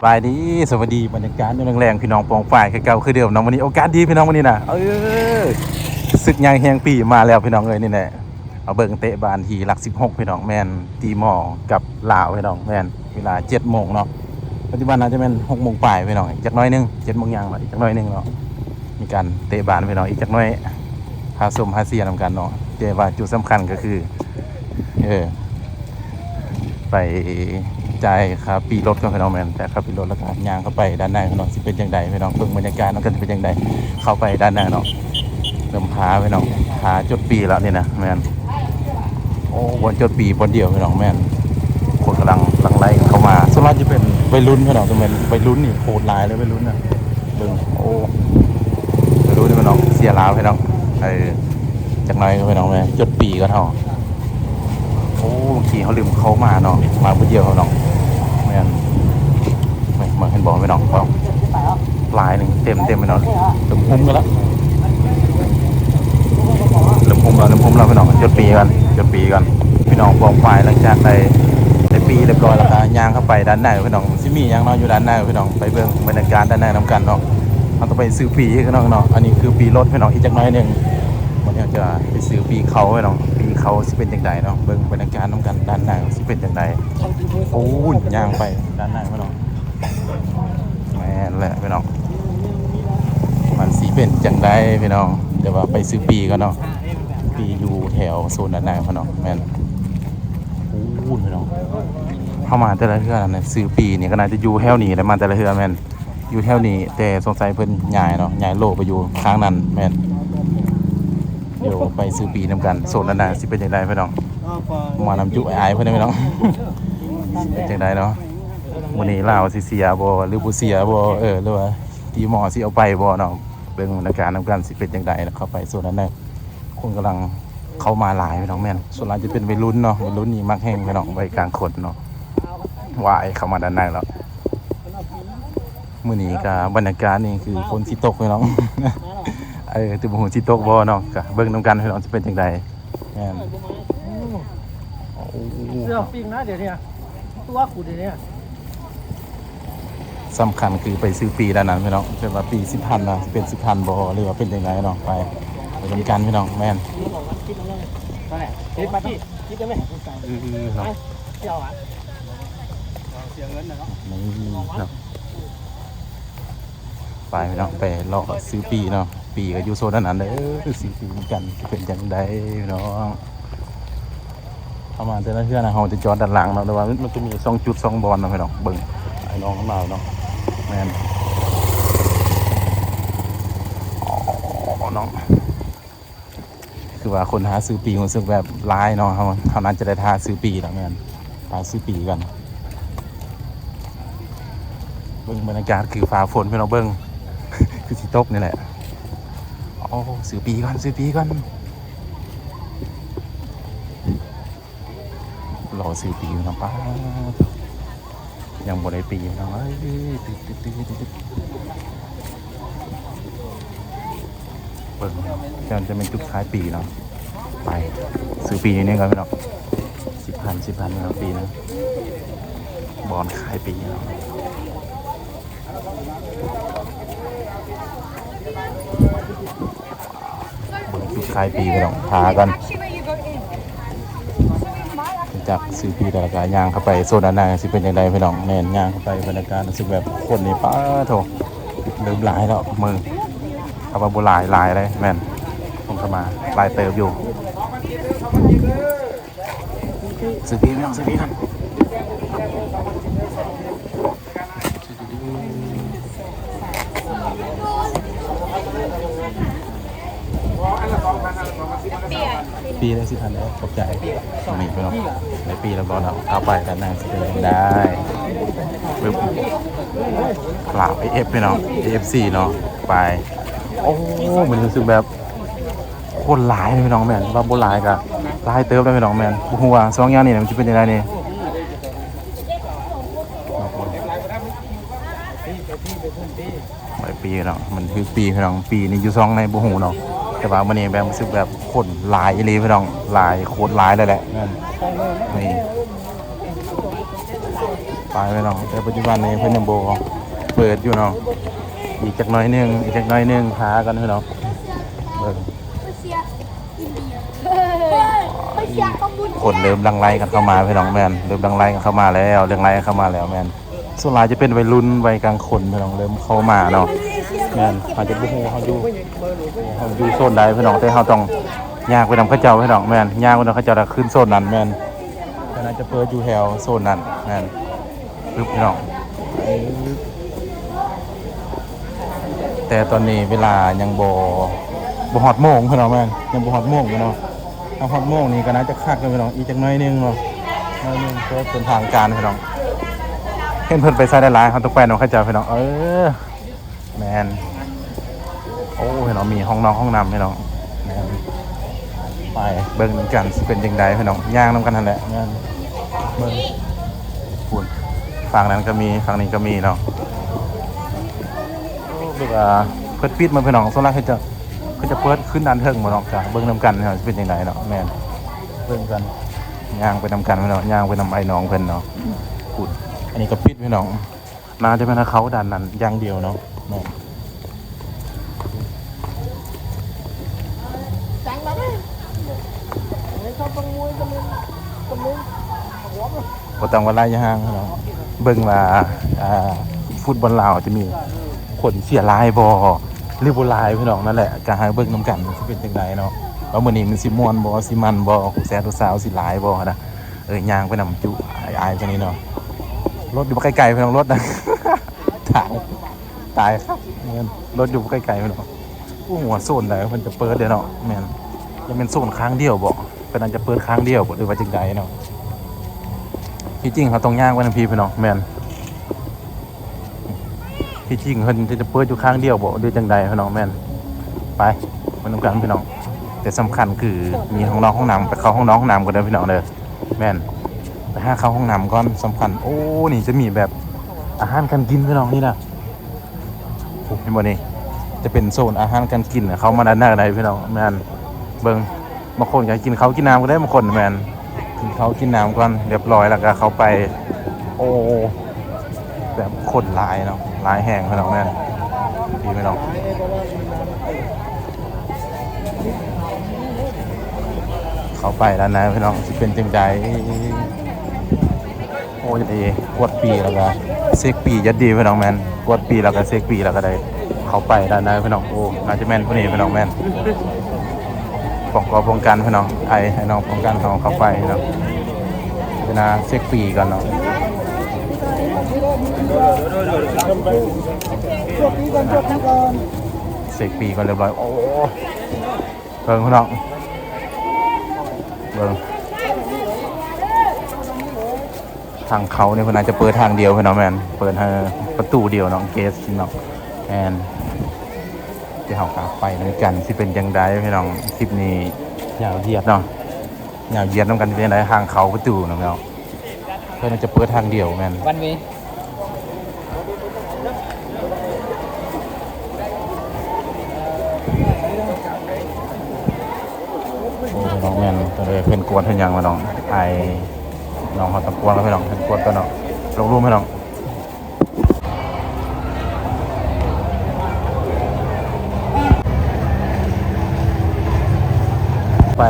ສະບາຍດີ ສະຫວັດດີ ບັນຍາກາດຍາມແລງໆ ພີ່ນ້ອງປ້ອງປາຍ ຄືເກົ່າຄືເດີມເນາະ. ມື້ນີ້ໂອກາດດີພີ່ນ້ອງ ມື້ນີ້ນະ ເອີ ສຶກໃຫຍ່ແຫ່ງປີມາແລ້ວພີ່ນ້ອງເອີຍ. ນີ້ແຫຼະ ມາເບິ່ງເຕະບານທີ່ຫຼັກສິບຫົກພີ່ນ້ອງ ແມ່ນຕີມໍກັບລາວພີ່ນ້ອງ ແມ່ນເວລາເຈັດໂມງເນາະ. ປັດຈຸບັນໜ້າຈະແມ່ນຫົກໂມງປາຍພີ່ນ້ອງ ອີກຈັກໜ້ອຍໜຶ່ງ ເຈັດໂມງຫຍັງເນາະ ອີກຈັກໜ້ອຍໜຶ່ງເນາະ ມີການເຕະບານພີ່ນ້ອງ ອີກຈັກໜ້ອຍ ຫາຊົມຫາເຊຍນຳກັນເນາະ. ແຕ່ວ່າຈຸດສຳຄັນກໍຄື ເອີ ໄປຈ່າຍຄ່າປີ້ລົດກ່ອນພີ່ນ້ອງ ແມ່ນ ຈ່າຍຄ່າປີ້ລົດ ແລ້ວກໍຍ່າງເຂົ້າໄປດ້ານໃນພີ່ນ້ອງ ຊິເປັນຈັ່ງໃດພີ່ນ້ອງ ເບິ່ງບັນຍາກາດນຳກັນ ຊິເປັນຈັ່ງໃດ. ເຂົ້າໄປດ້ານໃນເນາະ ເລີ່ມພາພີ່ນ້ອງ ພາຈົດປີ້ແລ້ວນີ້ນະ ແມ່ນ. ໂອ້ ບ່ອນຈົດປີ້ບ່ອນດຽວພີ່ນ້ອງ ແມ່ນ ຄົນກຳລັງຫຼັ່ງໄຫຼເຂົ້າມາ ສ່ວນຫຼາຍຈະເປັນໄວລຸ້ນພີ່ນ້ອງ ຈະແມ່ນໄວລຸ້ນນີ້ໂຄດຫຼາຍເລີຍ ໄວລຸ້ນນະ. ເບິ່ງ ໂອ້ ໄວລຸ້ນພີ່ນ້ອງ ເຊຍລາວພີ່ນ້ອງ ເອີ ຈັກໜ້ອຍພີ່ນ້ອງ ແມ່ນຈົດປີ້ກ່ອນເຮົາ. ໂອ້ ເມື່ອກີ້ເຮົາລືມເຂົ້າມາເນາະ ມາຜູ້ດຽວພີ່ນ້ອງ ແມ່ນ ມາ ເຫັນບໍ່ພີ່ນ້ອງ ຫຼາຍໜຶ່ງ ເຕັມໆ ພີ່ນ້ອງ ເລີ່ມຫຸ້ມກັນແລ້ວ ເລີ່ມຫຸ້ມແລ້ວ ເລີ່ມຫຸ້ມແລ້ວພີ່ນ້ອງ. ຈົດປີ້ກ່ອນ ຈົດປີ້ກ່ອນພີ່ນ້ອງປ້ອງປາຍ. ຫຼັງຈາກໄດ້ ໄດ້ປີ້ຮຽບຮ້ອຍແລ້ວກໍຍ່າງເຂົ້າໄປດ້ານໃນພີ່ນ້ອງ ຊິມີຫຍັງເນາະຢູ່ດ້ານໃນພີ່ນ້ອງ ໄປເບິ່ງບັນຍາກາດດ້ານໃນນຳກັນເນາະ. ເຮົາຕ້ອງໄປຊື້ປີ້ພີ່ນ້ອງເນາະ ອັນນີ້ຄືປີ້ລົດພີ່ນ້ອງ ອີກຈັກໜ້ອຍໜຶ່ງ ມື້ນີ້ເຮົາຈະໄປຊື້ປີ້ເຂົ້າພີ່ນ້ອງ ປີ້ເຂົ້າຊິເປັນຈັ່ງໃດເນາະ ເບິ່ງບັນຍາກາດນຳກັນ ດ້ານໃນຊິເປັນຈັ່ງໃດ. ໂອ້ຍ ຍ່າງໄປດ້ານໃນພີ່ນ້ອງ ແມ່ນແຫຼະພີ່ນ້ອງ ມັນຊິເປັນຈັ່ງໃດພີ່ນ້ອງ. ແຕ່ວ່າໄປຊື້ປີ້ກ່ອນເນາະ ປີ້ຢູ່ແຖວໂຊນດ້ານໃນພີ່ນ້ອງ ແມ່ນ. ໂອ້ຍ ພີ່ນ້ອງ ເຮົາມາແຕ່ລະເທື່ອນະ ຊື້ປີ້ນີ້ກໍໜ້າຈະຢູ່ແຖວນີ້ແຫຼະ ມາແຕ່ລະເທື່ອແມ່ນ ຢູ່ແຖວນີ້ ແຕ່ສົງໄສເພິ່ນຍ້າຍເນາະ ຍ້າຍໂລໄປຢູ່ທາງນັ້ນ ແມ່ນ. ດຽວໄປຊື້ປີ້ນຳກັນ ໂຊນນັ້ນນະ ຊິເປັນຈັ່ງໃດພີ່ນ້ອງ ມານຳຈຸອ້າຍເພິ່ນເດ້ພີ່ນ້ອງ ຊິເປັນຈັ່ງໃດເນາະ. ມື້ນີ້ລາວຊິເສຍບໍ່ ຫຼືບໍ່ເສຍບໍ່ ເອີ ຫຼືວ່າຕີມໍຊິເອົາໄປບໍ່ເນາະ. ເບິ່ງບັນຍາກາດນຳກັນ ຊິເປັນຈັ່ງໃດເນາະ. ເຂົ້າໄປໂຊນນັ້ນເດີ ຄົນກຳລັງເຂົ້າມາຫຼາຍພີ່ນ້ອງ ແມ່ນ ສ່ວນຫຼາຍຈະເປັນໄວລຸ້ນເນາະ ໄວລຸ້ນນີ້ມັກແຮງພີ່ນ້ອງ ໄວກາງຄົນເນາະ. ວ້າຍ ເຂົ້າມາດ້ານໃນແລ້ວ. ມື້ນີ້ກໍບັນຍາກາດນີ້ຄືຝົນຊິຕົກພີ່ນ້ອງ ເອີ ແຕ່ບໍ່ຮູ້ຊິຕົກບໍ່ເນາະ ກໍເບິ່ງນຳກັນພີ່ນ້ອງ ຊິເປັນຈັ່ງໃດ. ແມ່ນ ໂອ້ ເສື້ອປິງນະດຽວນີ້ ຕົວະກູດຽວນີ້. ສຳຄັນຄືໄປຊື້ປີ້ດ້ານນັ້ນພີ່ນ້ອງ ເພິ່ນວ່າປີ້ສິບພັນນະ ຊິເປັນສິບພັນບໍ່ ຫຼືວ່າເປັນຈັ່ງໃດເນາະ. ໄປ ໄປນຳກັນພີ່ນ້ອງ ແມ່ນ ຕິດມາຕິດ ຕິດໄດ້ໄໝ ເອີເນາະ ເອົາອະ ເສຍເງິນນະເນາະ ນີ້ເນາະ. ໄປພີ່ນ້ອງ ໄປເລາະຊື້ປີ້ເນາະ ປີ້ກໍຢູ່ໂຊນນັ້ນເດີ ຊື້ປີ້ນຳກັນ ຊິເປັນຈັ່ງໃດພີ່ນ້ອງ. ເຂົ້າມາແຕ່ລະເທື່ອນະ ເຮົາຈະຈອດດ້ານຫຼັງເນາະ ແຕ່ວ່າມັນຈະມີສອງຈຸດສອງບ່ອນເນາະພີ່ນ້ອງ. ເບິ່ງອ້າຍນ້ອງເຮົາມາເນາະ ແມ່ນ ອໍ ນ້ອງ ຄືວ່າຄົນຫາຊື້ປີ້ຮູ້ສຶກແບບຫຼາຍເນາະ ເຮົາ ເຮົາໜ້າຈະໄດ້ຖ້າຊື້ປີ້ແລ້ວ ແມ່ນ ຖ້າຊື້ປີ້ກ່ອນ. ເບິ່ງບັນຍາກາດຄືຟ້າຝົນພີ່ນ້ອງ ເບິ່ງ ຄືຊິຕົກນີ້ແຫຼະ. ໂອ້ ຊື້ປີ້ກ່ອນ ຊື້ປີ້ກ່ອນ ລໍຊື້ປີ້ຢູ່ນຳປ້າ ຍັງບໍ່ໄດ້ປີ້ພີ່ນ້ອງເອີຍ. ເບິ່ງ ແຕ່ມັນຈະແມ່ນຈຸດຂາຍປີ້ເນາະ. ໄປ ຊື້ປີ້ຢູ່ນີ້ກ່ອນພີ່ນ້ອງ ສິບພັນ ສິບພັນພີ່ນ້ອງ ປີ້ນະ ບ່ອນຂາຍປີ້ເນາະ. ເບິ່ງຈຸດຂາຍປີ້ພີ່ນ້ອງ ພາກັນ ຈາກຊື້ປີ້ແລ້ວກໍຍ່າງເຂົ້າໄປໂຊນດ້ານໃນ ຊິເປັນຈັ່ງໃດພີ່ນ້ອງ. ແມ່ນ ຍ່າງເຂົ້າໄປ ບັນຍາກາດຮູ້ສຶກແບບຄົນນີ້ ປາໂທ້ ເລີ່ມຫຼາຍແລ້ວ ເບິ່ງ ຖ້າວ່າບໍ່ຫຼາຍ ຫຼາຍເດ້ ແມ່ນ ຄົນເຂົ້າມາຫຼາຍເຕີບຢູ່. ຊື້ປີ້ພີ່ນ້ອງ ຊື້ປີ້ກັນ. ປີ້ລະສິບພັນເດີ ຂອບໃຈ. ນີ້ພີ່ນ້ອງ ໄດ້ປີ້ລຽບຮ້ອຍແລ້ວ ເອົາໄປກັນນະ ຊິເປັນຈັ່ງໃດ. ປຶບ ລາວ ເອເອັຟ ພີ່ນ້ອງ ເອເອັຟຊີ ເນາະ ໄປ. ໂອ້ ມັນຮູ້ສຶກແບບ ຄົນຫຼາຍເດ້ພີ່ນ້ອງ ແມ່ນ ວ່າບໍ່ຫຼາຍກໍຫຼາຍເຕີບເດ້ພີ່ນ້ອງ ແມ່ນ ບໍ່ຮູ້ວ່າຊ່ວງຍາມນີ້ມັນຊິເປັນຈັ່ງໃດນີ້. ຫຼາຍປີເນາະ ມັນຖືກປີພີ່ນ້ອງ ປີນີ້ຢູ່ຊ່ອງໃດບໍ່ຮູ້ເນາະ ແຕ່ວ່າມື້ນີ້ແບບຮູ້ສຶກແບບຄົນຫຼາຍອີ່ຫຼີພີ່ນ້ອງ ຫຼາຍ ໂຄດຫຼາຍເລີຍແຫຼະ ແມ່ນ ນີ້. ໄປພີ່ນ້ອງ ແຕ່ປັດຈຸບັນນີ້ເພິ່ນຍັງບໍ່ເປີດຢູ່ເນາະ ອີກຈັກໜ້ອຍໜຶ່ງ ອີກຈັກໜ້ອຍໜຶ່ງ ຖ້າກັນພີ່ນ້ອງ ເບິ່ງ ຄົນເລີ່ມຫຼັ່ງໄຫຼກັນເຂົ້າມາພີ່ນ້ອງ ແມ່ນ ເລີ່ມຫຼັ່ງໄຫຼກັນເຂົ້າມາແລ້ວ ຫຼັ່ງໄຫຼກັນເຂົ້າມາແລ້ວ ແມ່ນ ສ່ວນຫຼາຍຈະເປັນໄວລຸ້ນ ໄວກາງຄົນພີ່ນ້ອງ ເລີ່ມເຂົ້າມາເນາະ ແມ່ນ ເຮົາຈະບໍ່ຮູ້ເຮົາຢູ່ ເຮົາຢູ່ໂຊນໃດພີ່ນ້ອງ ແຕ່ເຮົາຕ້ອງຍ່າງໄປນຳເຂົາເຈົ້າພີ່ນ້ອງ ແມ່ນ ຍ່າງໄປນຳເຂົາເຈົ້າ ແລ້ວຂຶ້ນໂຊນນັ້ນ ແມ່ນ ເພິ່ນອາດຈະເປີດຢູ່ແຖວໂຊນນັ້ນ ແມ່ນ ປຶບ ພີ່ນ້ອງ ແຕ່ຕອນນີ້ເວລາຍັງບໍ່ ບໍ່ຮອດໂມງພີ່ນ້ອງ ແມ່ນ ຍັງບໍ່ຮອດໂມງພີ່ນ້ອງ ຖ້າຮອດໂມງນີ້ກໍໜ້າຈະຄັກແລ້ວພີ່ນ້ອງ ອີກຈັກໜ້ອຍໜຶ່ງເນາະ ໜ້ອຍໜຶ່ງ ເພື່ອເປັນທາງການພີ່ນ້ອງ ເຫັນເພິ່ນໄປໃສຫຼາຍໆ ເຮົາຕ້ອງໄປນຳເຂົາເຈົ້າພີ່ນ້ອງ ເອີ ແມ່ນ ໂອ້ ພີ່ນ້ອງ ມີຫ້ອງນອນຫ້ອງນ້ຳພີ່ນ້ອງ ແມ່ນ ໄປເບິ່ງນຳກັນ ຊິເປັນຈັ່ງໃດພີ່ນ້ອງ ຍ່າງນຳກັນຫັ້ນແຫຼະ ແມ່ນ ເບິ່ງ ພຸ້ນ ຝັ່ງນັ້ນກໍມີ ຝັ່ງນີ້ກໍມີເນາະ ໂອ້ ແບບວ່າເພິ່ນປິດໝົດພີ່ນ້ອງ ສ່ວນຫຼາຍເຂົາຈະ ເຂົາຈະເປີດຂຶ້ນດ້ານເທິງໝົດເນາະ ກະເບິ່ງນຳກັນເນາະ ຊິເປັນຈັ່ງໃດເນາະ ແມ່ນ ເບິ່ງກັນ ຍ່າງໄປນຳກັນພີ່ນ້ອງ ຍ່າງໄປນຳອ້າຍນ້ອງເພິ່ນເນາະ ພຸ້ນ ອັນນີ້ກໍປິດພີ່ນ້ອງ ໜ້າຈະແມ່ນເຂົ້າດ້ານນັ້ນຢ່າງດຽວເນາະ ແມ່ນ ບໍ່ຕ້ອງວ່າໄລຍະຫ່າງເນາະ ເບິ່ງວ່າ ອ່າ ຟຸດບອນລາວຈະມີຄົນເຊຍຫຼາຍບໍ່ ຫຼືບໍ່ຫຼາຍພີ່ນ້ອງ ນັ້ນແຫຼະ ກະໃຫ້ເບິ່ງນຳກັນ ຊິເປັນຈັ່ງໃດເນາະ ວ່າມື້ນີ້ມັນຊິມ່ວນບໍ່ ຊິມັນບໍ່ ຜູ້ແຊວຜູ້ສາວຊິຫຼາຍບໍ່ຫັ້ນນະ ເອີ ຍ່າງໄປນຳຈຸ ອາຍໆ ປານນີ້ເນາະ ລົດຢູ່ບໍ່ໄກໆ ພີ່ນ້ອງ ລົດນະ ຕາຍ ຕາຍຄັກ ແມ່ນ ລົດຢູ່ບໍ່ໄກໆ ພີ່ນ້ອງ ບໍ່ຮູ້ວ່າໂຊນໃດເພິ່ນຈະເປີດເດ້ເນາະ ແມ່ນ ຈະແມ່ນໂຊນຂ້າງດຽວບໍ່ ເພິ່ນອາດຈະເປີດຂ້າງດຽວບໍ່ ຫຼືວ່າຈັ່ງໃດເນາະ ທີ່ຈິງເຮົາຕ້ອງຍ່າງໄປທາງພີ້ ພີ່ນ້ອງ ແມ່ນ ທີ່ຈິງເພິ່ນຈະເປີດຢູ່ຂ້າງດຽວບໍ່ ຫຼືຈັ່ງໃດພີ່ນ້ອງ ແມ່ນ ໄປ ໄປນຳກັນພີ່ນ້ອງ ແຕ່ສຳຄັນຄືມີຫ້ອງນອນຫ້ອງນ້ຳ ໄປເຂົ້າຫ້ອງນອນຫ້ອງນ້ຳກ່ອນເດີພີ່ນ້ອງເດີ ແມ່ນ ໄປຫາເຂົ້າຫ້ອງນ້ຳກ່ອນ ສຳຄັນ ໂອ້ ນີ້ຈະມີແບບອາຫານການກິນພີ່ນ້ອງ ນີ້ນະ ໂອ້ ເຫັນບໍ່ນີ້ ຈະເປັນໂຊນອາຫານການກິນ ເຂົ້າມາດ້ານໃນໄດ້ພີ່ນ້ອງ ແມ່ນ ເບິ່ງ ບາງຄົນກໍກິນເຂົ້າກິນນ້ຳກໍໄດ້ ບາງຄົນ ແມ່ນ ກິນເຂົ້າກິນນ້ຳກ່ອນ ຮຽບຮ້ອຍແລ້ວກໍເຂົ້າໄປ ໂອ້ ແບບຄົນຫຼາຍເນາະ ຫຼາຍແຮງພີ່ນ້ອງ ແມ່ນ ນີ້ພີ່ນ້ອງ ເຂົ້າໄປດ້ານໃນພີ່ນ້ອງ ຊິເປັນຈັ່ງໃດ ໂອ້ ຢາດດີ ກວດປີ້ແລ້ວກະເຊັກປີ້ ຢາດດີພີ່ນ້ອງ ແມ່ນ ກວດປີ້ແລ້ວກະເຊັກປີ້ ແລ້ວກະໄດ້ເຂົ້າໄປດ້ານໃນພີ່ນ້ອງ ໂອ້ ໜ້າຈະແມ່ນຜູ້ນີ້ພີ່ນ້ອງ ແມ່ນ ປ້ອງກໍປ້ອງກັນພີ່ນ້ອງ ໄອ້ ໄອ້ນ້ອງປ້ອງກັນເຮົາເຂົ້າໄປພີ່ນ້ອງ ເວລາເຊັກປີ້ກ່ອນເນາະ ເຊັກປີ້ກ່ອນຮຽບຮ້ອຍ ໂອ້ ເບິ່ງພີ່ນ້ອງ ເບິ່ງ ທາງເຂົ້ານີ້ເພິ່ນອາດຈະເປີດທາງດຽວພີ່ນ້ອງ ແມ່ນ ເປີດໃຫ້ປະຕູດຽວເນາະ ເກດເນາະ ແມ່ນ ດຽວເຮົາກໍໄປນຳກັນ ຊິເປັນຈັ່ງໃດພີ່ນ້ອງ ຄລິບນີ້ຍາວຢຽດເນາະ ຍາວຢຽດນຳກັນ ຊິເປັນຈັ່ງໃດ ທາງເຂົ້າປະຕູເນາະ ເພິ່ນອາດຈະເປີດທາງດຽວ ແມ່ນ ວັນເວ ໂອ້ ພີ່ນ້ອງ ແມ່ນ ເພິ່ນກວດເຮັດຫຍັງວະນ້ອງ ອ້າຍນ້ອງເຮົາຕ້ອງກວດແລ້ວພີ່ນ້ອງ ເພິ່ນກວດກ່ອນເນາະ ລົງຮູມພີ່ນ້ອງ ໄປ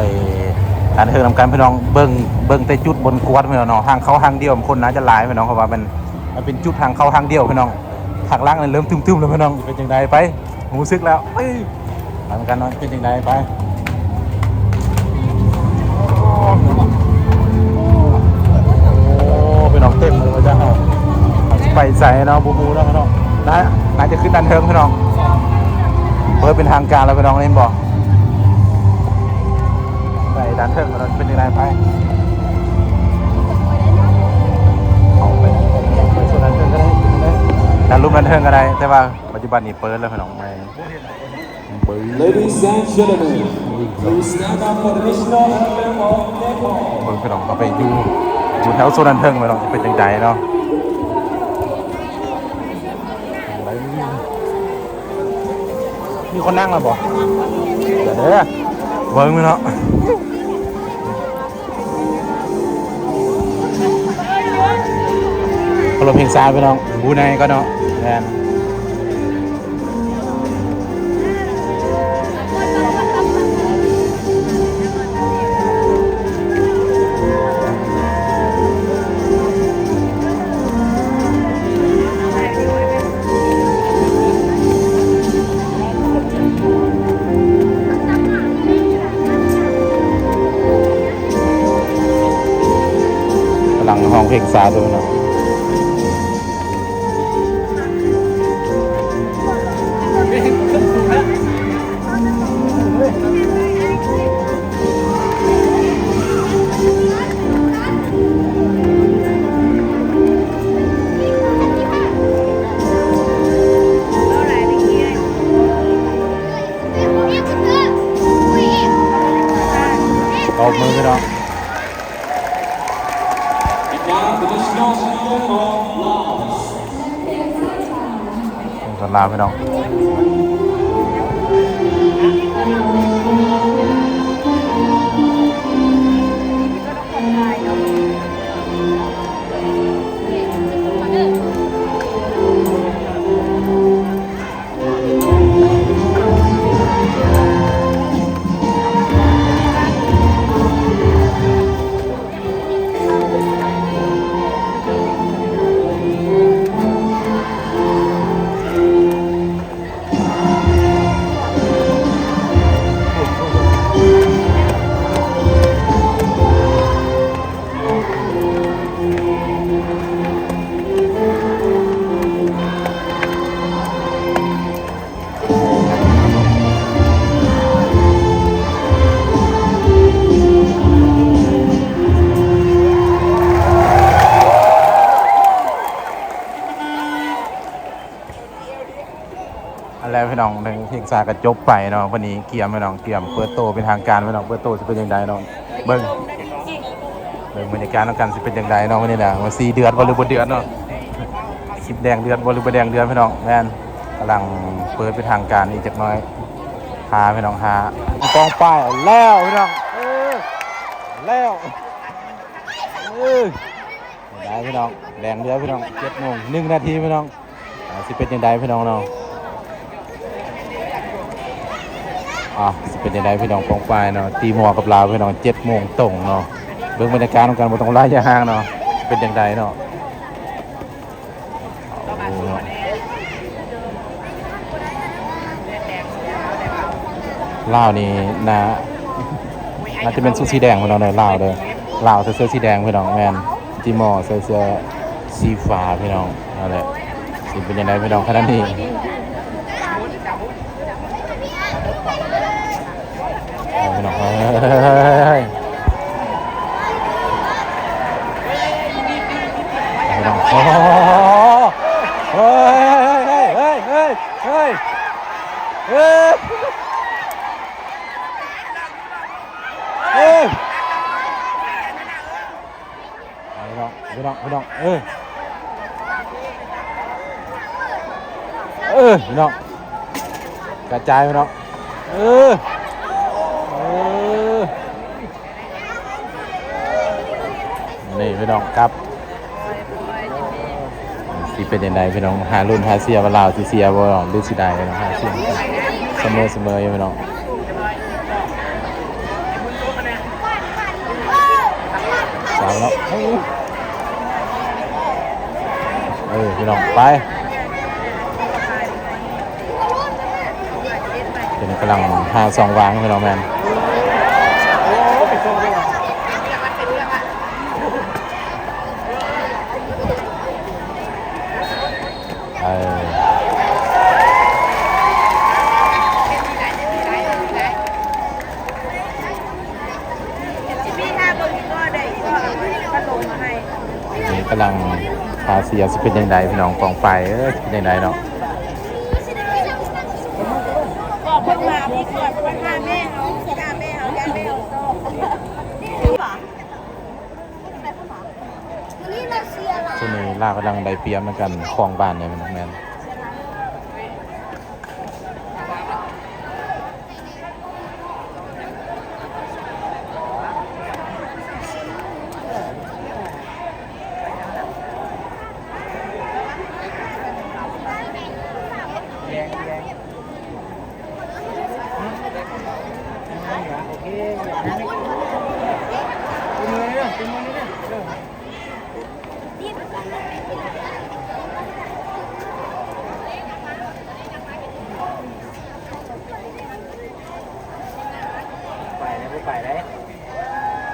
ອັນເທິງນຳກັນພີ່ນ້ອງ ເບິ່ງ ເບິ່ງແຕ່ຈຸດບ່ອນກວດພີ່ນ້ອງເນາະ ທາງເຂົ້າທາງດຽວ ຄົນໜ້າຈະຫຼາຍພີ່ນ້ອງ ເພາະວ່າມັນ ມັນເປັນຈຸດທາງເຂົ້າທາງດຽວພີ່ນ້ອງ ທາງຫຼັງນັ້ນເລີ່ມຕຶມໆ ແລ້ວພີ່ນ້ອງ ເປັນຈັ່ງໃດ ໄປ ຮູ້ສຶກແລ້ວ ໄປນຳກັນເນາະ ເປັນຈັ່ງໃດ ໄປ ໂອ້ ພີ່ນ້ອງ ເຕັມເລີຍວ່າຊັ້ນເນາະ ໄປໃສເນາະ ບໍ່ຮູ້ເນາະພີ່ນ້ອງ ໜ້າ ໜ້າຈະຂຶ້ນດ້ານເທິງພີ່ນ້ອງ ເປີດເປັນທາງການແລ້ວພີ່ນ້ອງ ເຫັນບໍ່ ໄປດ້ານເທິງ ເປັນຈັ່ງໃດ ໄປ ເອົາໄປ ໄປໂຊນດ້ານເທິງກໍໄດ້ ດ້ານລຸ່ມດ້ານເທິງກໍໄດ້ ແຕ່ວ່າປັດຈຸບັນນີ້ເປີດແລ້ວພີ່ນ້ອງ Ladies and gentlemen, please stand up for the national anthem of Nepal. ເບິ່ງພີ່ນ້ອງ ເຮົາໄປຢູ່ ຢູ່ແຖວໂຊນດ້ານເທິງພີ່ນ້ອງ ເປັນຈັ່ງໃດເນາະ ມີຄົນນັ່ງແລ້ວບໍ່ ດຽວເດີ ເບິ່ງເນາະ. ໄປ ລົມເພງຊາວພີ່ນ້ອງ ບູໄນກໍເນາະ ແມ່ນ ກຳລັງຮ້ອງເພງຊາວຢູ່ເນາະ. ຕົບມືພີ່ນ້ອງ. ສອງຄົນລາວພີ່ນ້ອງ. ອັນແລ້ວພີ່ນ້ອງ ເພງຊາວກໍຈົບໄປເນາະ. ບັດນີ້ກຽມພີ່ນ້ອງ ກຽມເປີດໂຕເປັນທາງການພີ່ນ້ອງ. ເປີດໂຕຊິເປັນຈັ່ງໃດເນາະ ເບິ່ງ ເບິ່ງບັນຍາກາດນຳກັນ ຊິເປັນຈັ່ງໃດເນາະມື້ນີ້ນະ ວ່າຊິເດືອດບໍ່ ຫຼືບໍ່ເດືອດເນາະ. ຄລິບແດງເດືອດບໍ່ ຫຼືບໍ່ແດງເດືອດພີ່ນ້ອງ. ແມ່ນ ກຳລັງເປີດເປັນທາງການອີກຈັກໜ້ອຍ. ຫາພີ່ນ້ອງ ຫາກອງປ້າຍແລ້ວພີ່ນ້ອງ. ເອີ ແລ້ວ ເອີ ໄດ້ພີ່ນ້ອງ ແດງເດືອດພີ່ນ້ອງ. ເຈັດໂມງ ໜຶ່ງນາທີພີ່ນ້ອງ. ອ່າ ຊິເປັນຈັ່ງໃດພີ່ນ້ອງເນາະ. ອ່າ ຊິເປັນຈັ່ງໃດພີ່ນ້ອງ ປ້ອງປາຍເນາະ ຕີມົວກັບລາວພີ່ນ້ອງ ເຈັດໂມງຕົງເນາະ. ເບິ່ງບັນຍາກາດນຳກັນ ບໍ່ຕ້ອງໄລ່ຢ່າຫ່າງເນາະ ເປັນຈັ່ງໃດເນາະ. ໂອ້ ລາວນີ້ໜ້າ ໜ້າຈະແມ່ນຊຸດສີແດງພີ່ນ້ອງເດີ ລາວເດີ ລາວໃສ່ເສື້ອສີແດງພີ່ນ້ອງ. ແມ່ນ ຕີມໍໃສ່ເສື້ອສີຟ້າພີ່ນ້ອງ. ນັ້ນແຫຼະ ຊິເປັນຈັ່ງໃດພີ່ນ້ອງ ຂະນະນີ້ ເອົາພີ່ນ້ອງ ເອີຍ ພີ່ນ້ອງ ໂອ້ ເຮີ້ຍ ເຮີ້ຍ ເຮີ້ຍ ເຮີ້ຍ. ພີ່ນ້ອງ ພີ່ນ້ອງ ພີ່ນ້ອງ ເອີ ເອີ ພີ່ນ້ອງ ກະຈາຍພີ່ນ້ອງ ເອີ ເອີ ນີ້ພີ່ນ້ອງ ກັບ ຊິເປັນຈັ່ງໃດພີ່ນ້ອງ ຫາລຸ້ນຫາເຊຍວ່າລາວຊິເຊຍບໍ່ ຫຼືຊິໄດ້ພີ່ນ້ອງ ຫາເຊຍ ສະເໝີ ສະເໝີຢູ່ພີ່ນ້ອງ. ສາມແລ້ວ ເອີ ພີ່ນ້ອງ ໄປ ເພິ່ນກຳລັງຫາຊ່ອງວ່າງພີ່ນ້ອງ ແມ່ນ ເອີ ນີ້ກຳລັງຫາເຊຍ ຊິເປັນຈັ່ງໃດພີ່ນ້ອງ ກອງໄຟເອີຍ ຊິເປັນຈັ່ງໃດເນາະ. ຊ່ວງນີ້ລາວກຳລັງໄດ້ປຽບນຳກັນ ຄອງບ້ານນີ້ແມ່ນ ແມ່ນ. ເ ໄປແລ້ວ ບໍ່ໄປແລ້ວ.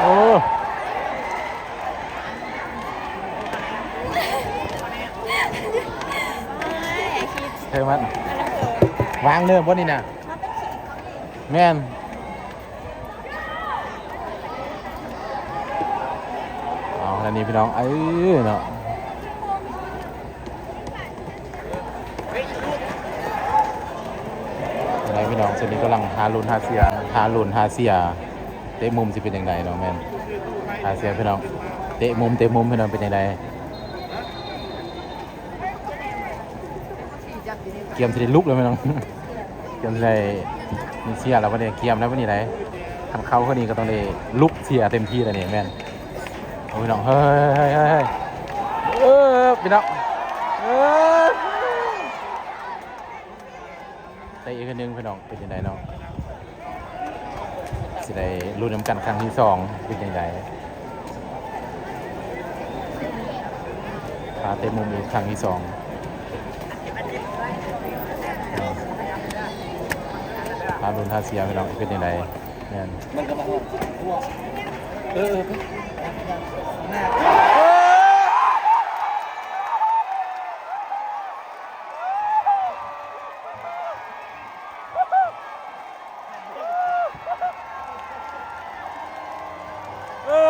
ໂອ້ ເທີມັນ ວາງເດີບໍ່ນີ້ນະ ແມ່ນ. ເອົາ ແລ້ວນີ້ພີ່ນ້ອງ ເອີ ເນາະ ໄດ້ພີ່ນ້ອງ ຊຸດນີ້ກຳລັງຫາລຸ້ນຫາເຊຍ ຫາລຸ້ນຫາເຊຍ ເຕະມຸມຊິເປັນຈັ່ງໃດເນາະ ແມ່ນ ຫາເຊຍພີ່ນ້ອງ ເຕະມຸມ ເຕະມຸມພີ່ນ້ອງ ເປັນຈັ່ງໃດ? ກຽມຊິໄດ້ລຸກແລ້ວພີ່ນ້ອງ ກຽມຊິໄດ້ມີເຊຍແລ້ວ ບັດນີ້ກຽມແລ້ວບັດນີ້ໄດ໋ ຄັນເຂົ້າຄົນນີ້ກໍຕ້ອງໄດ້ລຸກເຊຍເຕັມທີ່ແລ້ວນີ້ ແມ່ນ ໂອ້ ພີ່ນ້ອງ ເຮີ້ຍ ເຮີ້ຍ ເຮີ້ຍ ເອີ ພີ່ນ້ອງ ເອີ ເຕະອີກເທື່ອໜຶ່ງພີ່ນ້ອງ ເປັນຈັ່ງໃດເນາະ ຊິໄດ້ລຸ້ນນຳກັນຄັ້ງທີສອງ ເປັນຈັ່ງໃດ ຫາເຕະມຸມອີກຄັ້ງທີສອງ ຫາລຸ້ນຫາເຊຍພີ່ນ້ອງ ເປັນຈັ່ງໃດ ແມ່ນ ມັນກໍມາຮອດ ເອີ ເອີ ເອີ. ເອີ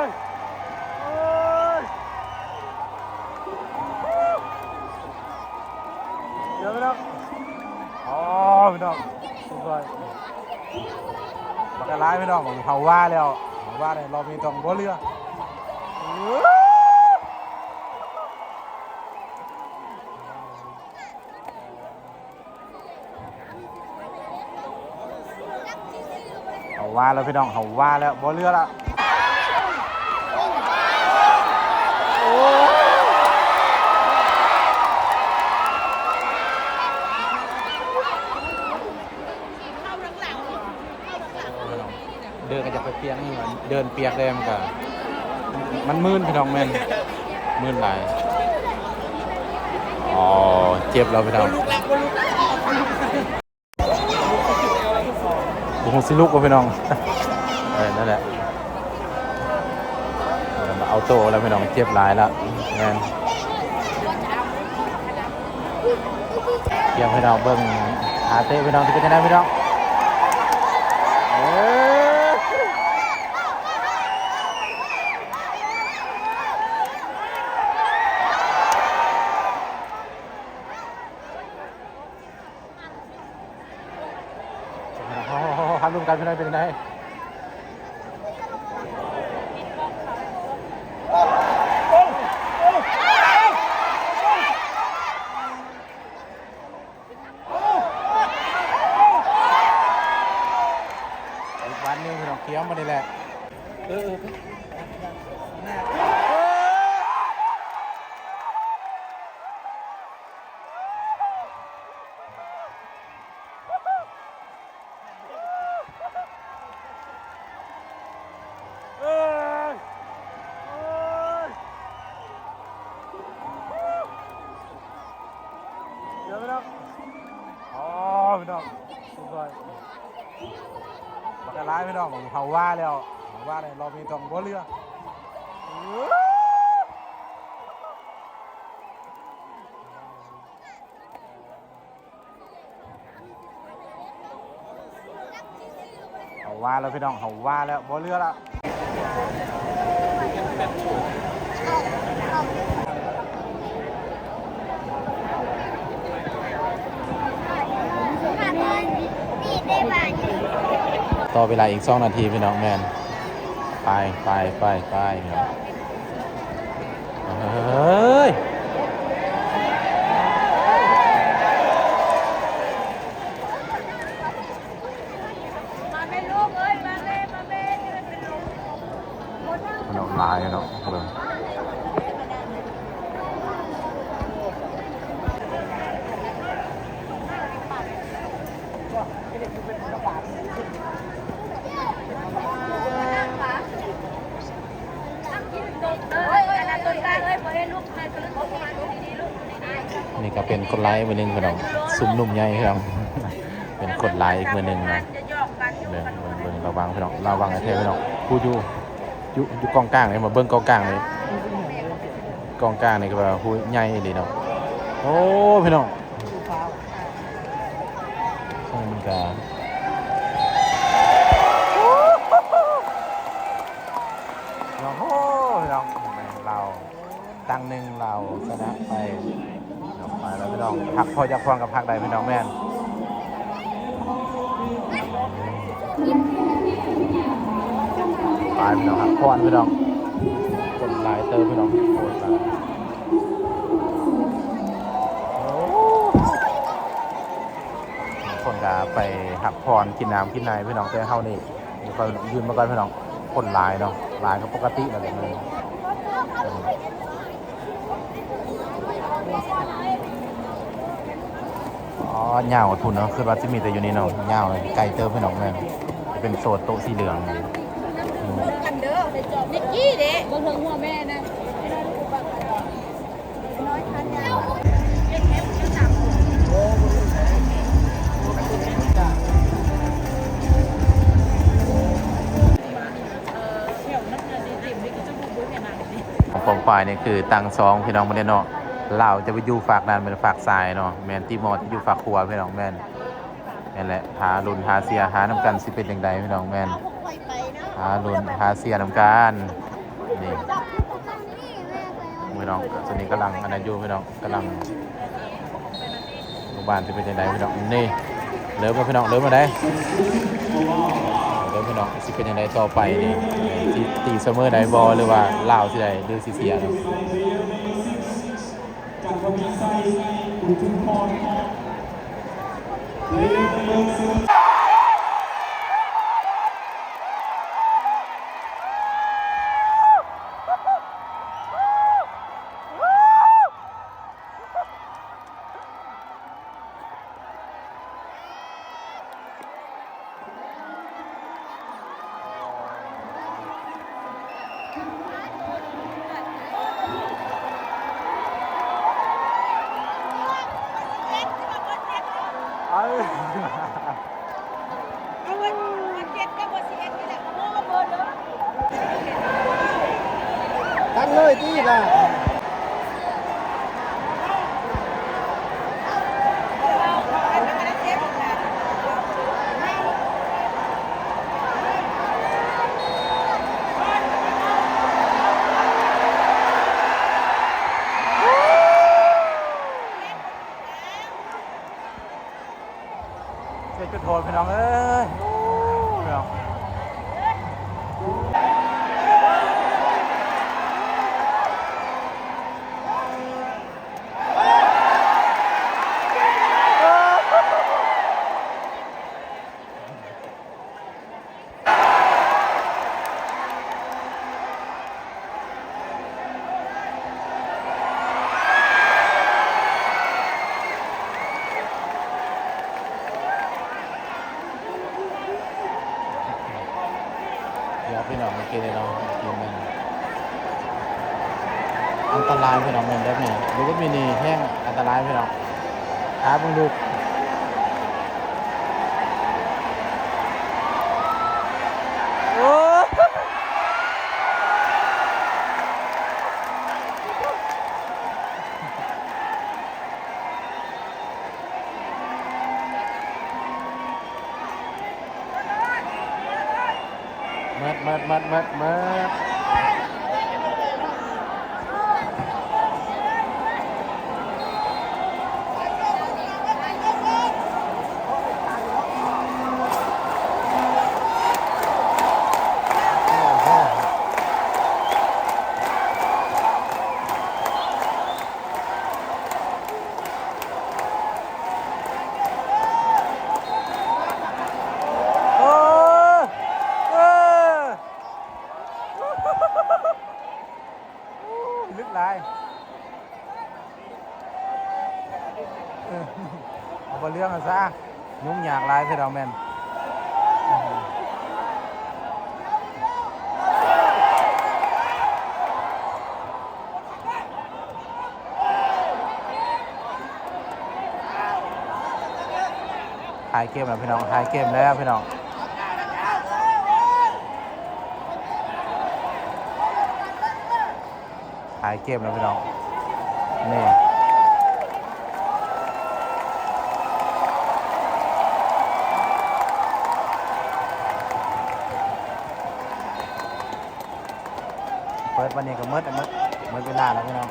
ຍ ເອີຍ ດຽວພີ່ນ້ອງ ອໍ ພີ່ນ້ອງ ສະບາຍ ບັກຫຼາຍພີ່ນ້ອງ ເຮົາວ່າແລ້ວ ເຮົາວ່າແລ້ວ ລອບນີ້ຕ້ອງບໍ່ເຫຼືອ. ເຮົາວ່າແລ້ວພີ່ນ້ອງ ເຮົາວ່າແລ້ວ ບໍ່ເຫຼືອລະ. ເດີນກໍຢາກໄປປຽກເຫື່ອ ເດີນປຽກແລ້ວມັນກໍ ມັນມື່ນພີ່ນ້ອງ ແມ່ນ ມື່ນຫຼາຍ. ອໍ ເຈັບແລ້ວພີ່ນ້ອງ ບໍ່ຮູ້ຊິລຸກບໍ່ພີ່ນ້ອງ. ເອີ ນັ້ນແຫຼະ ເອີ ມາເອົາໂຕແລ້ວພີ່ນ້ອງ ເຈັບຫຼາຍແລ້ວ ແມ່ນ. ກຽມພີ່ນ້ອງເບິ່ງ ທ່າເຕະພີ່ນ້ອງ ຊິເປັນຈັ່ງໃດພີ່ນ້ອງ ເອີ ເຮົາ ເຮົາ ເຮົາ ເຮົາ ຫາລຸ້ນກັນພີ່ນ້ອງ ເປັນຈັ່ງໃດ? ອີກບາດໜຶ່ງພີ່ນ້ອງ ກຽມບາດນີ້ແຫຼະ ເອີ ເອີ. ດຽວພີ່ນ້ອງ ອໍ ພີ່ນ້ອງ ສຸດຍອດ ບັກຫຼາຍພີ່ນ້ອງ ເຮົາວ່າແລ້ວ ເຮົາວ່າແລ້ວ ລອບນີ້ຕ້ອງບໍ່ເຫຼືອ. ເຮົາວ່າແລ້ວພີ່ນ້ອງ ເຮົາວ່າແລ້ວ ບໍ່ເຫຼືອລະ. ຕໍ່ເວລາອີກສອງນາທີພີ່ນ້ອງ ແມ່ນ ໄປ ໄປ ໄປ ໄປ ພີ່ນ້ອງ. ເອີຍ ມາແມ່ລູກເອີຍ ມາແມ່ ມາແມ່ ຊິໄດ້ເປັນລົມ. ໂອ້ ທາງ ຫຼາຍເນາະ ເບິ່ງ ນີ້ກໍເປັນຄົນຫຼາຍມື້ໜຶ່ງພີ່ນ້ອງ ຊຸມນຸ່ມໃຫຍ່ພີ່ນ້ອງ ເປັນຄົນຫຼາຍອີກມື້ໜຶ່ງນະ ເບິ່ງ ເບິ່ງ ເບິ່ງ ລະວັງພີ່ນ້ອງ ລະວັງແທ້ພີ່ນ້ອງ ຜູ້ຢູ່ ຢູ່ ຢູ່ກອງກາງນີ້ ມາເບິ່ງກອງກາງນີ້ ກອງກາງນີ້ກໍວ່າຜູ້ໃຫຍ່ອີ່ຫຼີເນາະ ໂອ້ ພີ່ນ້ອງ ເຊິ່ງມັນກະ ໂອ້ໂຫ ພີ່ນ້ອງ ແມ່ນລາວ ຕັ້ງໜຶ່ງລາວຊະນະໄປ ເນາະ ໄປແລ້ວພີ່ນ້ອງ ພັກພໍຈາກພວນກໍພັກໄດ້ພີ່ນ້ອງ ແມ່ນ ໄປພີ່ນ້ອງ ພັກຜ່ອນພີ່ນ້ອງ ຄົນຫຼາຍເຕີບພີ່ນ້ອງ ຄົນຫຼາຍ ໂອ້ ຄົນກໍໄປພັກຜ່ອນ ກິນນ້ຳກິນໃນພີ່ນ້ອງ ແຕ່ເຮົານີ້ ຢູ່ກ່ອນ ຢືນມາກ່ອນພີ່ນ້ອງ ຄົນຫຼາຍເນາະ ຫຼາຍກວ່າປົກກະຕິແລ້ວ ອໍ ຍາວພຸ້ນເນາະ ຄິດວ່າຊິມີແຕ່ຢູ່ນີ້ເນາະ ຍາວໄກເຕີບພີ່ນ້ອງ ແມ່ນ ຈະເປັນໂຊນໂຕະສີເຫຼືອງ ກັນເດີ ນິກກີ້ເດ້ ເບິ່ງເທິງຫົວແມ່ນະ. ຂອງຝ່າຍນີ້ຄືຕັ້ງສອງພີ່ນ້ອງ ບໍ່ໄດ້ເນາະ ລາວຈະໄປຢູ່ຟາກນັ້ນ ແມ່ນຟາກຊ້າຍເນາະ ແມ່ນຕີມໍຈະຢູ່ຟາກຂວາພີ່ນ້ອງ ແມ່ນ ແມ່ນແຫຼະ ຖ້າລຸ້ນ ຖ້າເຊຍ ຖ້ານຳກັນ ຊິເປັນຈັ່ງໃດພີ່ນ້ອງ ແມ່ນ ຖ້າລຸ້ນ ຖ້າເຊຍນຳກັນ ນີ້ ພີ່ນ້ອງ ຕອນນີ້ກຳລັງອັນນັ້ນຢູ່ພີ່ນ້ອງ ກຳລັງ ລູກບ້ານຊິເປັນຈັ່ງໃດພີ່ນ້ອງ ນີ້ ເລີ່ມແລ້ວພີ່ນ້ອງ ເລີ່ມແລ້ວເດ້ ເລີ່ມພີ່ນ້ອງ ຊິເປັນຈັ່ງໃດຕໍ່ໄປນີ້ ຊິຕີສະເໝີໄດ້ບໍ່ ຫຼືວ່າລາວຊິໄດ້ ຫຼືຊິເສຍເນາະ. ຕັ້ງເລີຍຕິບາດ. ເຂດຈຸດໂທດພີ່ນ້ອງເອີຍ ໂອ້ ພີ່ນ້ອງ ເກືອບພີ່ນ້ອງ ເມື່ອກີ້ນີ້ເນາະ ເມື່ອກີ້ແມ່ນອັນຕະລາຍພີ່ນ້ອງ ແມ່ນແບບນີ້ ລູກແບບນີ້ນີ້ແຮງອັນຕະລາຍພີ່ນ້ອງ ຖ້າເບິ່ງລູກ ໂອ້. ເໝິດ ເໝິດ ເໝິດ ເໝິດ ເໝິດ. ເອີ ເອີ. ຕາຍ ເອີ ເອົາບໍ່ເລື່ອງຊະ ຫຍຸ້ງຍາກຫຼາຍ ເພິ່ນເອົາແມ່ນ ທ້າຍເກມແລ້ວພີ່ນ້ອງ ທ້າຍເກມແລ້ວພີ່ນ້ອງ ທ້າຍເກມແລ້ວພີ່ນ້ອງ ນີ້ ເປີດວັນນີ້ກໍໝົດ ໝົດ ໝົດເວລາແລ້ວພີ່ນ້ອງ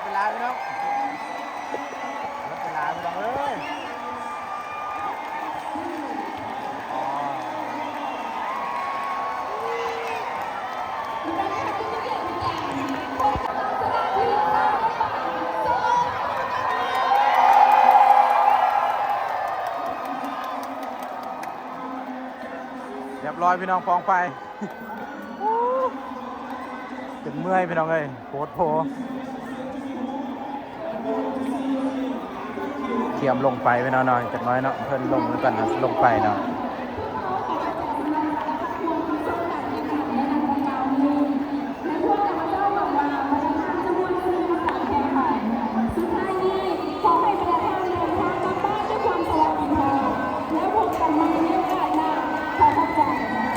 ເວລາພີ່ນ້ອງ ເວລາພີ່ນ້ອງເອີຍ ຮຽບຮ້ອຍພີ່ນ້ອງ ປອງໄປ ຈົນເມື່ອຍພີ່ນ້ອງເອີຍ ໂພດໂພ ກຽມລົງໄປພີ່ນ້ອງເນາະ ຈັກໜ້ອຍເນາະ ເພິ່ນລົງນຳກັນ ລົງໄປເນາະ.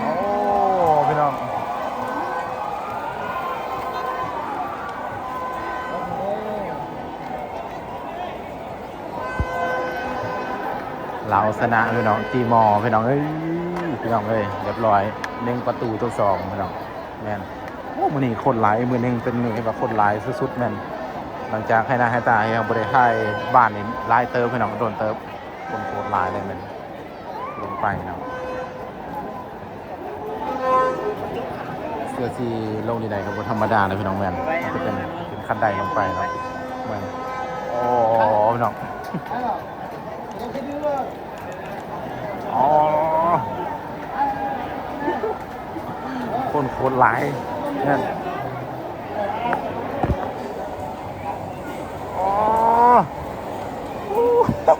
ໂອ້ ພີ່ນ້ອງ ລາວຊະນະພີ່ນ້ອງ ຕີມໍພີ່ນ້ອງເອີຍ ພີ່ນ້ອງເອີຍ ຮຽບຮ້ອຍ ໜຶ່ງປະຕູຕໍ່ສອງພີ່ນ້ອງ ແມ່ນ ໂອ້ ມື້ນີ້ຄົນຫຼາຍ ມື້ໜຶ່ງເປັນມື້ທີ່ວ່າຄົນຫຼາຍສຸດໆ ແມ່ນ ຫຼັງຈາກໄຮ່ນາໄຮ່ຕາ ທີ່ເຮົາບໍ່ໄດ້ຖ່າຍບ້ານນີ້ຫຼາຍເຕີບພີ່ນ້ອງ ໂດນເຕີບ ຄົນໂຄດຫຼາຍເລີຍແມ່ນ ລົງໄປເນາະ ເພື່ອຊິລົງນີ້ໄດ້ກໍບໍ່ທຳມະດາເລີຍພີ່ນ້ອງ ແມ່ນ ມັນຈະເປັນ ເປັນຂັ້ນໄດລົງໄປເນາະ ແມ່ນ ໂອ້ ພີ່ນ້ອງ ອໍ ຄົນໂຄດຫຼາຍ ແມ່ນ ອໍ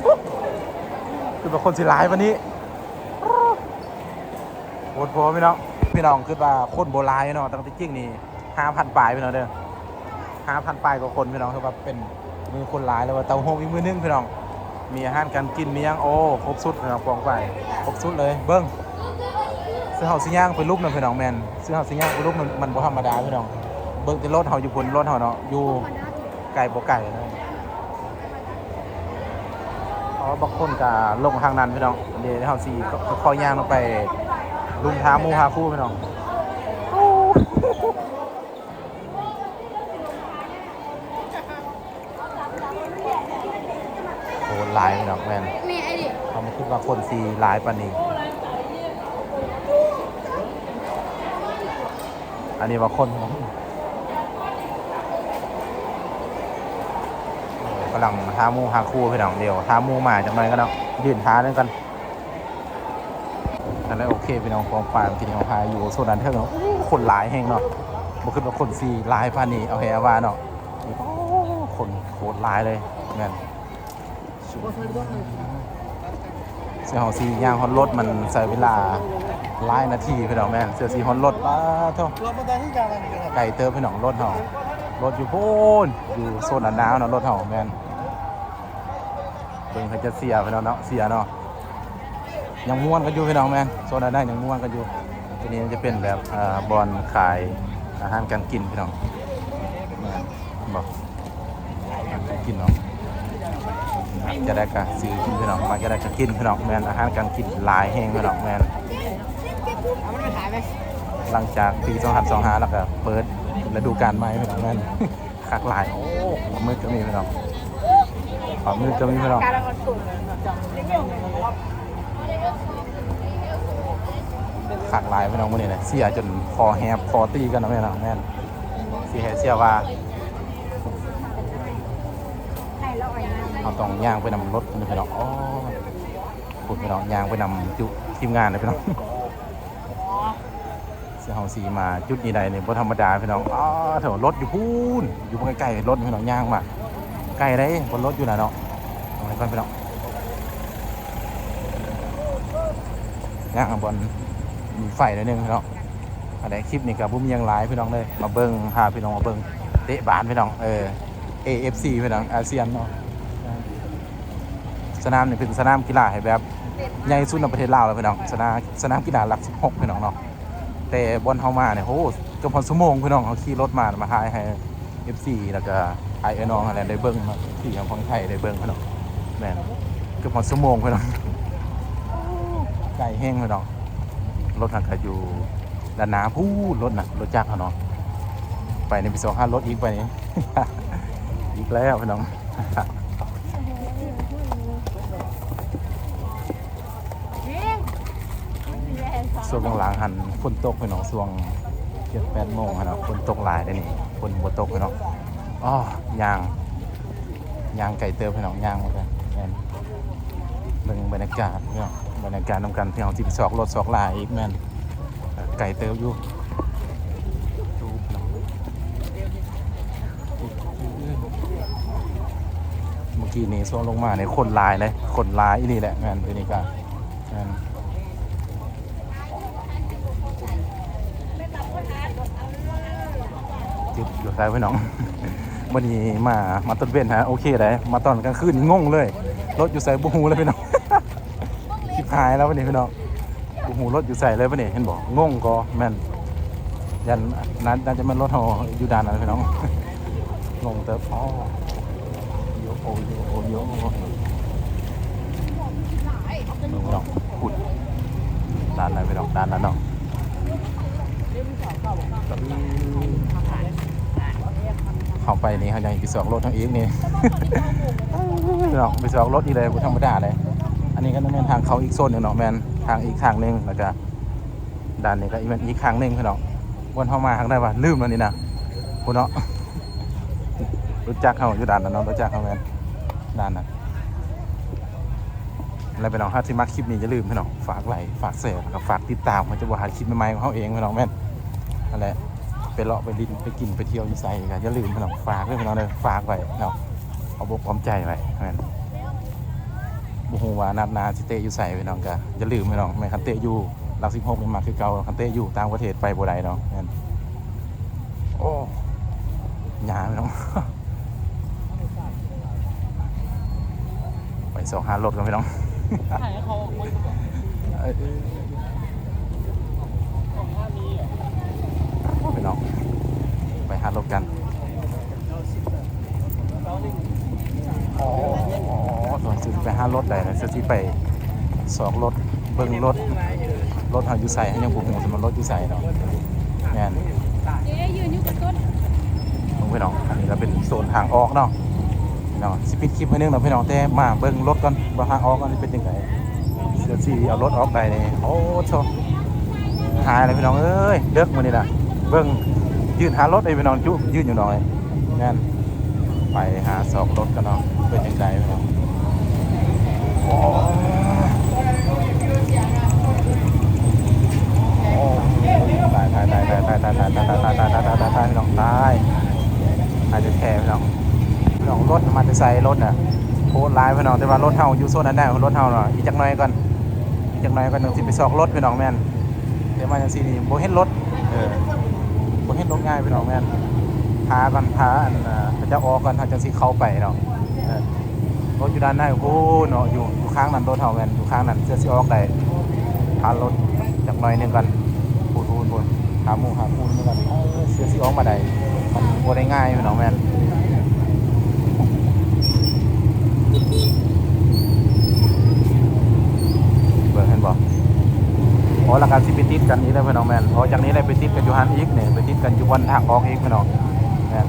ຄືວ່າຄົນຊິຫຼາຍປານນີ້ ໂພດໂພພີ່ນ້ອງ ພີ່ນ້ອງຄິດວ່າຄົນບໍ່ຫຼາຍເນາະ ແຕ່ທີ່ຈິງນີ້ຫ້າພັນປາຍພີ່ນ້ອງເດີ ຫ້າພັນປາຍກວ່າຄົນພີ່ນ້ອງ ຖືວ່າເປັນມື້ຄົນຫຼາຍ ແລ້ວວ່າເຕົ້າໂຮມອີກມື້ໜຶ່ງພີ່ນ້ອງ ມີອາຫານການກິນ ມີຫຍັງ ໂອ້ ຄົບຊຸດພີ່ນ້ອງ ປອງໄປ ຄົບຊຸດເລີຍ ເບິ່ງ ເຊິ່ງເຮົາຊິຍ່າງໄປຫຼຸບນະພີ່ນ້ອງ ແມ່ນ ເຊິ່ງເຮົາຊິຍ່າງໄປຫຼຸບ ມັນ ມັນບໍ່ທຳມະດາພີ່ນ້ອງ ເບິ່ງແຕ່ລົດເຮົາຢູ່ພຸ້ນ ລົດເຮົາເນາະ ຢູ່ໄກບໍ່ໄກເນາະ. ອໍ ບາງຄົນກະລົງທາງນັ້ນພີ່ນ້ອງ ດຽວເຮົາຊິຄ່ອຍໆຍ່າງລົງໄປລຸ່ມທ່າໝູ່ທ່າຄູພີ່ນ້ອງ ໂອ້ ຫຼາຍພີ່ນ້ອງ ແມ່ນ ເຮົາບໍ່ຄິດວ່າຄົນຊິຫຼາຍປານນີ້. ອັນນີ້ວ່າຄົນ ກຳລັງຫາໝູ່ຫາຄູ່ພີ່ນ້ອງ ດຽວຖ້າໝູ່ມາຈັກໜ້ອຍກ່ອນເນາະ ຢືນຖ້ານຳກັນ ອັນນັ້ນໂອເຄພີ່ນ້ອງ ຂອງຝາກທີ່ເຮົາຫາຢູ່ໂຊນນັ້ນເທິງ ໂອ້ ຄົນຫຼາຍແຮງເນາະ ບໍ່ຄິດວ່າຄົນຊິຫຼາຍປານນີ້ ເອົາແທ້ວ່າເນາະ ໂອ້ ຄົນໂຄດຫຼາຍເລີຍ ແມ່ນ. ເຊິ່ງເຮົາຊິຍ່າງຮອດລົດ ມັນໃຊ້ເວລາຫຼາຍນາທີພີ່ນ້ອງ ແມ່ນ ເຊິ່ງຊິຮອດລົດ ປາໂທ້ ໄກເຕີບພີ່ນ້ອງ ລົດເຮົາ ລົດຢູ່ພຸ້ນ ຢູ່ໂຊນອັນນາວເນາະ ລົດເຮົາ ແມ່ນ ເບິ່ງເຂົາຈະເຊຍພີ່ນ້ອງເນາະ ເຊຍເນາະ ຍັງມ່ວນກັນຢູ່ພີ່ນ້ອງ ແມ່ນ ໂຊນອັນນັ້ນຍັງມ່ວນກັນຢູ່ ໂຕນີ້ມັນຈະເປັນແບບ ເອີ ບ່ອນຂາຍອາຫານການກິນພີ່ນ້ອງ ແມ່ນ ເຫັນບໍ່? ກິນເນາະ ຢາກໄດ້ກະຊື້ກິນພີ່ນ້ອງ ຢາກໄດ້ກະກິນພີ່ນ້ອງ ແມ່ນ ອາຫານການກິນຫຼາຍແຮງພີ່ນ້ອງ ແມ່ນ ຫຼັງຈາກປີສອງພັນຊາວຫ້າ ແລ້ວກະເປີດລະດູການໃໝ່ພີ່ນ້ອງ ແມ່ນ ຄັກຫຼາຍ. ໂອ້ ປາໝຶກກໍມີພີ່ນ້ອງ ປາໝຶກກໍມີພີ່ນ້ອງ. ຄັກຫຼາຍພີ່ນ້ອງ ມື້ນີ້ນະ ເສຍຈົນຄໍແຫບຄໍຕີກັນນະພີ່ນ້ອງ. ແມ່ນ ເສຍແຮງເສຍວ່າ ເຮົາຕ້ອງຍ່າງໄປນຳລົດພີ່ນ້ອງ. ອໍ ພຸ້ນພີ່ນ້ອງ ຍ່າງໄປນຳຈຸທີມງານເລີຍພີ່ນ້ອງ. ເຮົາຊິມາຈຸດນີ້ໄດ້ນີ້ບໍ່ທຳມະດາພີ່ນ້ອງ. ອ້າ ເຖິງລົດຢູ່ພຸ້ນ ຢູ່ເບື້ອງໄກໆ ລົດພີ່ນ້ອງ ຍ່າງມາໄກໄດ໋ ບ່ອນລົດຢູ່ນະເນາະ. ເອົາໄວ້ກ່ອນພີ່ນ້ອງ ຍ່າງມາບ່ອນມີໄຟໜ້ອຍໜຶ່ງພີ່ນ້ອງ. ອັນໃດ ຄລິບນີ້ກໍບໍ່ມີຫຍັງຫຼາຍພີ່ນ້ອງເອີຍ ມາເບິ່ງ ພາພີ່ນ້ອງມາເບິ່ງເຕະບານພີ່ນ້ອງ. ເອີ ເອເອັຟຊີ ພີ່ນ້ອງ ອາຊຽນເນາະ. ສະໜາມນີ້ເປັນສະໜາມກິລາທີ່ແບບໃຫຍ່ສຸດໃນປະເທດລາວແລ້ວພີ່ນ້ອງ. ສະໜາມ ສະໜາມກິລາຫຼັກສິບຫົກພີ່ນ້ອງເນາະ. ແຕ່ບ່ອນເຮົາມານີ້ ໂອ້ ເກືອບຮອດຊົ່ວໂມງພີ່ນ້ອງ. ເຮົາຂີ່ລົດມາ ມາຖ່າຍໃຫ້ເອັຟຊີ ແລ້ວກໍອ້າຍເອື້ອຍນ້ອງຫັ້ນແຫຼະໄດ້ເບິ່ງເນາະ ທີ່ທາງຝັ່ງໄທໄດ້ເບິ່ງພີ່ນ້ອງ. ແມ່ນ ເກືອບຮອດຊົ່ວໂມງພີ່ນ້ອງ ໄກແຮງພີ່ນ້ອງ. ລົດຫັ້ນກໍຢູ່ດ້ານໜ້າພຸ້ນ ລົດນະ ລົດຈັກຫັ້ນເນາະ. ໄປນີ້ໄປຊອກຫາລົດອີກ ໄປນີ້ ອີກແລ້ວພີ່ນ້ອງ. ຊ່ວງຫຼັງຫັ້ນຝົນຕົກພີ່ນ້ອງ ຊ່ວງເຈັດແປດໂມງຫັ້ນເນາະ ຝົນຕົກຫຼາຍເດ້ນີ້ ຝົນບໍ່ຕົກພີ່ນ້ອງ. ອໍ ຍ່າງ ຍ່າງໄກເຕີບພີ່ນ້ອງ ຍ່າງມາກັນ. ແມ່ນ ເບິ່ງບັນຍາກາດພີ່ນ້ອງ ບັນຍາກາດນຳກັນ ທີ່ເຮົາຊິໄປຊອກລົດຊອກລາອີກ. ແມ່ນ ໄກເຕີບຢູ່. ເມື່ອກີ້ນີ້ຊ່ວງລົງມານີ້ຄົນຫຼາຍເດ້ ຄົນຫຼາຍອີ່ຫຼີແຫຼະ. ແມ່ນ ດຽວນີ້ກໍ ແມ່ນ ຈຸດຢູ່ໃສພີ່ນ້ອງ. ມື້ນີ້ມາ ມາຕອນເວັນຫາໂອເຄໄດ໋ ມາຕອນກາງຄືນນີ້ງົງເລີຍ ລົດຢູ່ໃສບໍ່ຮູ້ເລີຍພີ່ນ້ອງ. ຊິບຫາຍແລ້ວບັດນີ້ພີ່ນ້ອງ ບໍ່ຮູ້ລົດຢູ່ໃສເລີຍບັດນີ້ ເຫັນບໍ່ ງົງກໍແມ່ນ ຢ້ານ ໜ້າ ໜ້າຈະແມ່ນລົດເຮົາຢູ່ດ່ານນັ້ນພີ່ນ້ອງ ງົງເຕີບ. ອໍ ໂຍໂອ ໂຍໂອ ໂຍໂອ ພີ່ນ້ອງ ພຸ້ນ ດ່ານນັ້ນພີ່ນ້ອງ ດ່ານນັ້ນເນາະ. ເຂົ້າໄປນີ້ເຮົາຍັງໄປຊອກລົດເຮົາອີກນີ້ ເນາະ ໄປຊອກລົດອີກເລີຍ ບໍ່ທຳມະດາເລີຍ. ອັນນີ້ກໍແມ່ນທາງເຂົ້າອີກໂຊນໜຶ່ງເນາະ ແມ່ນທາງອີກທາງໜຶ່ງ ແລ້ວກໍດ່ານນີ້ກໍອີກ ແມ່ນອີກທາງໜຶ່ງພີ່ນ້ອງ. ບ່ອນເຮົາມາທາງໃດວະ ລືມແລ້ວນີ້ນະ ພຸ້ນເນາະ. ລົດຈັກເຮົາຢູ່ດ່ານນັ້ນເນາະ ລົດຈັກເຮົາແມ່ນດ່ານນັ້ນ. ແລ້ວພີ່ນ້ອງ ຖ້າຊິມັກຄລິບນີ້ ຢ່າລືມພີ່ນ້ອງ ຝາກໄລ ຝາກແຊ ແລ້ວກໍຝາກຕິດຕາມ ເຮົາຈະບໍ່ພາດຄລິບໃໝ່ໆຂອງເຮົາເອງພີ່ນ້ອງ. ແມ່ນ ນັ້ນແຫຼະ ໄປເລາະໄປຫຼິ້ນໄປກິນໄປທ່ຽວຢູ່ໃສກໍຢ່າລືມພີ່ນ້ອງ ຝາກເດີພີ່ນ້ອງເດີ ຝາກໄວ້ເນາະ ເອົາອົກເອົາໃຈໄວ້. ແມ່ນ ບໍ່ຮູ້ວ່ານັດໜ້າຊິເຕະຢູ່ໃສພີ່ນ້ອງ ກໍຢ່າລືມພີ່ນ້ອງ. ແມ່ນ ຄັນເຕະຢູ່ຫຼັກສິບຫົກນີ້ມັກຄືເກົ່າ ຄັນເຕະຢູ່ຕ່າງປະເທດໄປບໍ່ໄດ້ເນາະ. ແມ່ນ ໂອ້ ຫຍ້າພີ່ນ້ອງ ໄປຊອກຫາລົດກ່ອນພີ່ນ້ອງ. ເອີ ພີ່ນ້ອງ ໄປຫາລົດກັນ. ອໍ ຕອນຊິໄປຫາລົດໃດນະ ຊິໄປຊອກລົດ ເບິ່ງລົດ ລົດເຮົາຢູ່ໃສ ເຮົາຍັງບໍ່ຮູ້ວ່າລົດຢູ່ໃສເນາະ. ແມ່ນ ເຈົ້ຢືນຢູ່ກັບຕົ້ນ ເບິ່ງພີ່ນ້ອງ ອັນນີ້ກໍເປັນໂຊນທາງອອກເນາະ. ເນາະ ຊິປິດຄລິບໃຫ້ໜຶ່ງເນາະພີ່ນ້ອງ ແຕ່ມາເບິ່ງລົດກ່ອນວ່າທາງອອກມັນເປັນຈັ່ງໃດ ເພື່ອຊິເອົາລົດອອກໄດ້ນີ້. ໂອ້ໂທ້ ຫາຍແລ້ວພີ່ນ້ອງເອີຍ ເດິກມື້ນີ້ນະ. ເບິ່ງ ຢືນຫາລົດເດ້ພີ່ນ້ອງ ຈຸ ຢືນຢູ່ໜ້ອຍ. ແມ່ນ ໄປຫາຊອກລົດກັນເນາະ ເປັນຈັ່ງໃດພີ່ນ້ອງ. ໂອ້ ໂອ້ ຕາຍ ຕາຍ ຕາຍ ພີ່ນ້ອງ ຕາຍ ຕາຍແທ້ໆ ພີ່ນ້ອງ ລົດມາແຕ່ໃສ ລົດນະ ໂຄດຫຼາຍພີ່ນ້ອງ. ແຕ່ວ່າລົດເຮົາຢູ່ໂຊນນັ້ນແລ້ວ ລົດເຮົາເນາະ ອີກຈັກໜ້ອຍກ່ອນ ອີກຈັກໜ້ອຍກ່ອນ ຈັ່ງຊິໄປຊອກລົດພີ່ນ້ອງ. ແມ່ນ ແຕ່ມາຈັ່ງຊີ້ນີ້ບໍ່ເຫັນລົດ ເອີ ບໍ່ເຫັນລົດງ່າຍພີ່ນ້ອງ. ແມ່ນ ຖ້າກ່ອນ ຖ້າອັນ ເຂົາເຈົ້າອອກກ່ອນ ເຮົາຈັ່ງຊິເຂົ້າໄປເນາະ. ເອີ ລົດຢູ່ດ້ານໃນພຸ້ນເນາະ ຢູ່ ຢູ່ຂ້າງນັ້ນ ລົດເຮົາແມ່ນຢູ່ຂ້າງນັ້ນ ເພື່ອຊິອອກໄດ້. ຖ້າລົດຈັກໜ້ອຍໜຶ່ງກ່ອນ ພຸ້ນໆໆ ຫາໝູ່ຫາຄູ່ນຳກັນ ເອີ ເພື່ອຊິອອກມາໄດ້ ມັນບໍ່ໄດ້ງ່າຍພີ່ນ້ອງ. ແມ່ນ ເບິ່ງເຫັນບໍ່ ອໍ ແລ້ວກໍຊິໄປຕິດກັນອີກແລ້ວພີ່ນ້ອງ. ແມ່ນ ອໍ ຈາກນີ້ແຫຼະໄປຕິດກັນຢູ່ຫັ້ນອີກນີ້ ໄປຕິດກັນຢູ່ບ່ອນທາງອອກອີກພີ່ນ້ອງ. ແມ່ນ